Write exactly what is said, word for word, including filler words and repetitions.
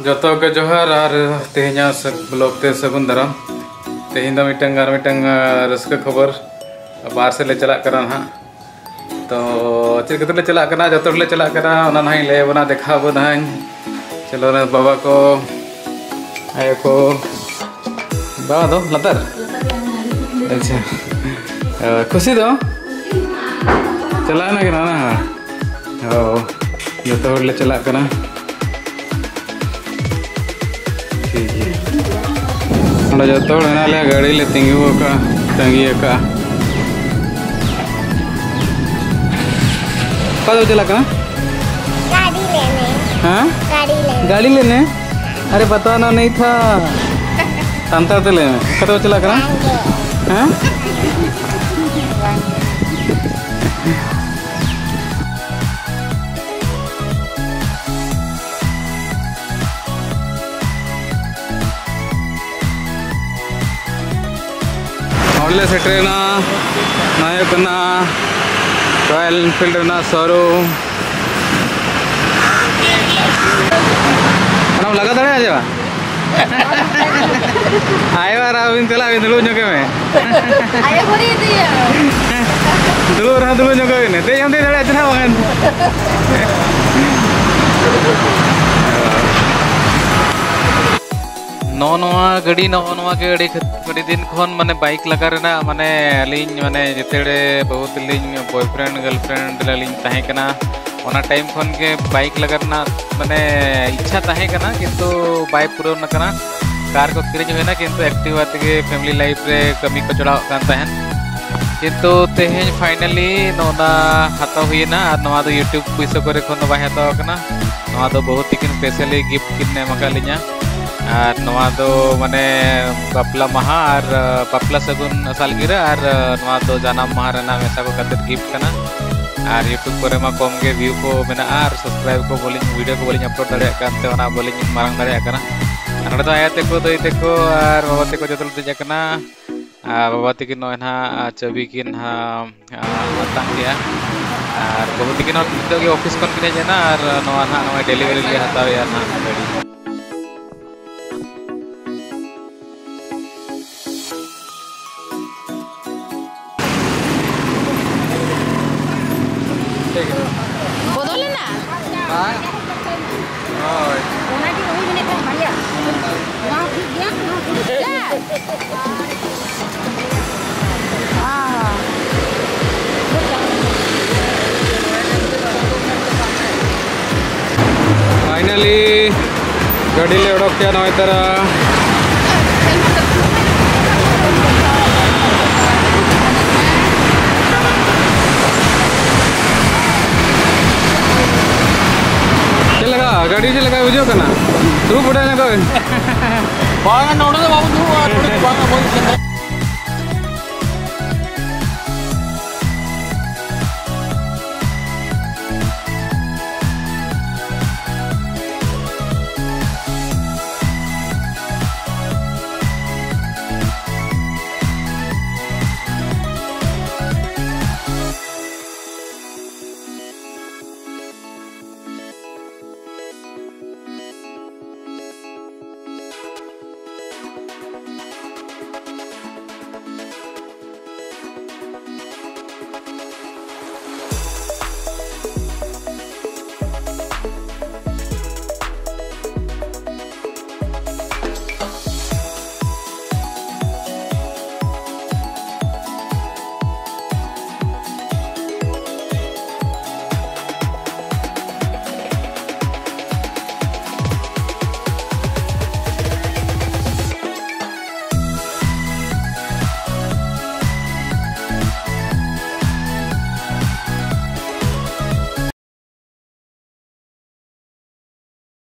ᱡᱚᱛᱚ ᱜᱮ ᱡᱚᱦᱟᱨ ᱟᱨ ᱛᱮᱦᱮᱧᱟᱜ ᱥᱮ-, vlog ᱛᱮ ᱥᱟᱹᱜᱩᱱ ᱫᱟᱨᱟᱢ᱾ ᱛᱮᱦᱮᱧ ᱫᱚ ᱢᱤᱫᱴᱟᱝ ᱟᱨ ᱢᱤᱫᱴᱟᱝ, ᱟᱸ, ᱨᱟᱹᱥᱠᱟᱹ ᱠᱷᱚᱵᱚᱨ, ᱵᱟᱨ ᱥᱮᱫ ᱞᱮ ᱪᱟᱞᱟᱜ ᱠᱟᱱᱟ ᱱᱟᱦᱟᱜ᱾ ᱛᱚ ᱪᱮᱫ ᱠᱷᱟᱹᱛᱤᱨ ᱞᱮ ᱪᱟᱞᱟᱜ ᱠᱟᱱᱟ, ᱡᱚᱛᱚ ᱦᱚᱲ ᱞᱮ ᱪᱟᱞᱟᱜ ᱠᱟᱱᱟ, ᱚᱱᱟ ᱱᱟᱦᱟᱜ ᱤᱧ ᱞᱟᱹᱭ ᱟᱵᱚᱱᱟ, ᱫᱮᱠᱷᱟᱣ ᱟᱵᱚᱱᱟᱧ᱾ ᱪᱚᱞᱚ ᱨᱮ ᱵᱟᱵᱟ ᱠᱚ, ᱟᱭᱳ ᱠᱚ, ᱵᱟᱵᱟ ᱫᱚ ᱞᱟᱛᱟᱨ? ᱟᱪᱪᱷᱟ᱾ ᱟᱸ, ᱠᱷᱩᱥᱤ ᱫᱚ? ᱪᱟᱞᱟᱜ ᱠᱟᱱᱟ ᱠᱤᱱ ᱚᱱᱟ ᱦᱚᱸ? ᱚ, ᱡᱚᱛᱚ ᱦᱚᱲ ᱞᱮ ᱪᱟᱞᱟᱜ ᱠᱟᱱᱟ᱾ ᱴᱷᱤᱠ ᱜᱮᱭᱟ᱾ ᱱᱚᱰᱮ ᱡᱚᱛᱚ ᱦᱚᱲ ᱢᱮᱱᱟᱜ ᱞᱮᱭᱟ, ᱜᱟᱹᱰᱤ ᱞᱮ ᱛᱤᱸᱜᱩ ᱟᱠᱟᱫᱼᱟ, ᱛᱟᱺᱜᱤ ᱟᱠᱟᱫᱼᱟ᱾ ᱚᱠᱟ ᱫᱚ ᱪᱟᱞᱟᱜ ᱠᱟᱱᱟ? गाड़ी लेने। हाँ? गाड़ी लेने। गाड़ी लेने? अरे बताना नहीं था। ᱥᱟᱱᱛᱟᱲ ᱛᱮ ᱞᱟᱹᱭ ᱢᱮ, ᱚᱠᱟ ᱫᱚ ᱪᱟᱞᱟᱜ ᱠᱟᱱᱟ? ᱦᱮᱸ? ᱱᱚᱰᱮ ᱞᱮ ᱥᱮᱴᱮᱨᱮᱱᱟ᱾ ᱱᱚᱣᱟ ᱦᱩᱭᱩᱜ ᱠᱟᱱᱟ Royal Enfield ᱨᱮᱱᱟᱜ showroom᱾ ᱚᱱᱟᱢ ᱞᱟᱜᱟ ᱫᱟᱲᱮᱭᱟᱜᱼᱟ ᱪᱮ ᱵᱟᱝ? ᱟᱭᱳ ᱟᱨ ᱟᱹᱵᱤᱱ ᱪᱟᱞᱟᱜ ᱵᱤᱱ, ᱫᱩᱲᱩᱵ ᱧᱚᱜ ᱢᱮ᱾ ᱟᱭᱳ ᱵᱟᱹᱲᱤᱡ ᱤᱫᱤᱭᱟ᱾ ᱫᱩᱲᱩᱵ ᱨᱮᱦᱚᱸ ᱫᱩᱲᱩᱵ ᱧᱚᱜ ᱵᱤᱱ, ᱫᱮᱡ ᱦᱚᱸ ᱫᱮᱡ ᱫᱟᱲᱮᱭᱟᱜᱼᱟ ᱪᱮ ᱱᱟᱦᱟᱜ ᱵᱟᱝᱠᱷᱟᱱ᱾ ᱱᱚᱜᱼᱚ ᱱᱚᱣᱟ ᱜᱟᱹᱰᱤ, ᱱᱚᱜᱼᱚ ᱱᱚᱣᱟ ᱜᱮ ᱟᱹᱰᱤ ᱠᱷᱟᱹᱛ-, ᱟᱹᱰᱤ ᱫᱤᱱ ᱠᱷᱚᱱ ᱢᱟᱱᱮ bike ᱞᱟᱜᱟ ᱨᱮᱱᱟᱜ, ᱢᱟᱱᱮ ᱟᱹᱞᱤᱧ ᱢᱟᱱᱮ ᱡᱮᱛᱮ ᱵᱟᱹᱦᱩ ᱛᱟᱹᱞᱤᱧ boyfriend girlfriend ᱨᱮᱞᱤᱧ ᱛᱟᱦᱮᱸ ᱠᱟᱱᱟ, ᱚᱱᱟ time ᱠᱷᱚᱱ ᱜᱮ bike ᱞᱟᱜᱟ ᱨᱮᱱᱟᱜ ᱢᱟᱱᱮ ᱤᱪᱪᱷᱟ ᱛᱟᱦᱮᱸ ᱠᱟᱱᱟ, ᱠᱤᱱᱛᱩ ᱵᱟᱭ ᱯᱩᱨᱟᱹᱣ ᱟᱠᱟᱱᱟ᱾ Car ᱠᱚ ᱠᱤᱨᱤᱧ ᱦᱩᱭᱱᱟ, ᱠᱤᱱᱛᱩ Activa ᱛᱮᱜᱮ family life ᱨᱮ ᱠᱟᱹᱢᱤ ᱠᱚ ᱪᱟᱞᱟᱣᱚᱜ ᱠᱟᱱ ᱛᱟᱦᱮᱸᱱ᱾ ᱠᱤᱱᱛᱩ ᱛᱮᱦᱮᱧ finally ᱱᱚᱜᱼᱚ ᱱᱟ ᱦᱟᱛᱟᱣ ᱦᱩᱭᱱᱟ, ᱟᱨ ᱱᱚᱣᱟ ᱫᱚ YouTube ᱯᱩᱭᱥᱟᱹ ᱠᱚᱨᱮ ᱠᱷᱚᱱ ᱫᱚ ᱵᱟᱭ ᱦᱟᱛᱟᱣ ᱠᱟᱱᱟ᱾ ᱱᱚᱣᱟ ᱫᱚ ᱵᱟᱹᱦᱩ ᱛᱤᱠᱤᱱ specially gift ᱠᱤᱱ ᱮᱢ ᱟᱠᱟᱫ ᱞᱤᱧᱟ᱾ ᱟᱨ ᱱᱚᱣᱟ ᱫᱚ ᱢᱟᱱᱮ ᱵᱟᱯᱞᱟ ᱢᱟᱦᱟ ᱟᱨ, ᱟᱸ, ᱵᱟᱯᱞᱟ ᱥᱟᱹᱜᱩᱱ ᱥᱟᱞᱜᱤᱨᱟᱹ ᱟᱨ, ᱟᱸ, ᱱᱚᱣᱟ ᱫᱚ ᱡᱟᱱᱟᱢ ᱢᱟᱦᱟ ᱨᱮᱱᱟᱜ ᱢᱮᱥᱟ ᱠᱚ ᱠᱟᱛᱮ gift ᱠᱟᱱᱟ᱾ ᱟᱨ YouTube ᱠᱚᱨᱮ ᱢᱟ ᱠᱚᱢ ᱜᱮ view ᱠᱚ ᱢᱮᱱᱟᱜᱼᱟ ᱟᱨ subscribe ᱠᱚ ᱵᱟᱹᱞᱤᱧ, video ᱠᱚ ᱵᱟᱹᱞᱤᱧ upload ᱫᱟᱲᱮᱭᱟᱜ ᱠᱟᱱᱛᱮ ᱚᱱᱟ ᱵᱟᱹᱞᱤᱧ ᱢᱟᱨᱟᱝ ᱫᱟᱲᱮᱭᱟᱜ ᱠᱟᱱᱟ᱾ ᱟᱨ ᱱᱚᱰᱮ ᱫᱚ ᱟᱭᱳ ᱛᱟᱠᱚ, ᱫᱟᱹᱭ ᱛᱟᱠᱚ ᱟᱨ ᱵᱟᱵᱟ ᱛᱟᱠᱚ ᱡᱚᱛᱚ ᱞᱮ ᱫᱮᱡ ᱟᱠᱟᱱᱟ᱾ ᱟᱨ ᱵᱟᱵᱟ ᱛᱟᱹᱠᱤᱱ ᱱᱚᱜᱼᱚᱭ ᱱᱟᱦᱟᱜ ᱪᱟᱹᱵᱤ ᱠᱤᱱ ᱱᱟᱦᱟᱜ, ᱟᱸ, ᱟᱛᱟᱝ ᱠᱮᱜᱼᱟ᱾ ᱟᱨ ᱵᱟᱹᱦᱩ ᱛᱟᱹᱠᱤᱱ ᱦᱚᱸ ᱱᱤᱛᱚᱜ ᱜᱮ office ᱠᱷᱚᱱ ᱠᱤᱱ ᱦᱮᱡ ᱮᱱᱟ ᱟᱨ ᱱᱚᱣᱟ ᱱᱟᱦᱟᱜ ᱱᱚᱜᱼᱚᱭ delivery ᱞᱮ ᱦᱟᱛᱟᱣᱮᱜᱼᱟ ᱱᱟᱦᱟᱜ ᱜᱟᱹᱰᱤ᱾ ᱯᱷᱟᱭᱱᱟᱞᱤ ᱜᱟᱹᱰᱤ ᱞᱮ ᱚᱰᱚᱠ ᱠᱮᱜᱼᱟ ᱱᱚᱜᱼᱚᱭ ᱛᱟᱨᱟ᱾ ᱪᱮᱫ ᱞᱮᱠᱟ ᱜᱟᱹᱰᱤ ᱪᱮᱫ ᱞᱮᱠᱟ ᱵᱩᱡᱷᱟᱹᱜ ᱠᱟᱱᱟ? ᱫᱩᱲᱩᱵ ᱵᱟᱲᱟᱭ ᱞᱮᱱ ᱠᱷᱟᱱ᱾ ᱵᱟᱝ, ᱱᱚᱰᱮ ᱫᱚ ᱵᱟᱵᱚᱱ ᱫᱩᱲᱩᱵᱼᱟ, ᱱᱚᱰᱮ ᱫᱚ ᱵᱟᱝ, ᱟᱵᱚ ᱫᱚ ᱥᱮᱫᱟᱭ᱾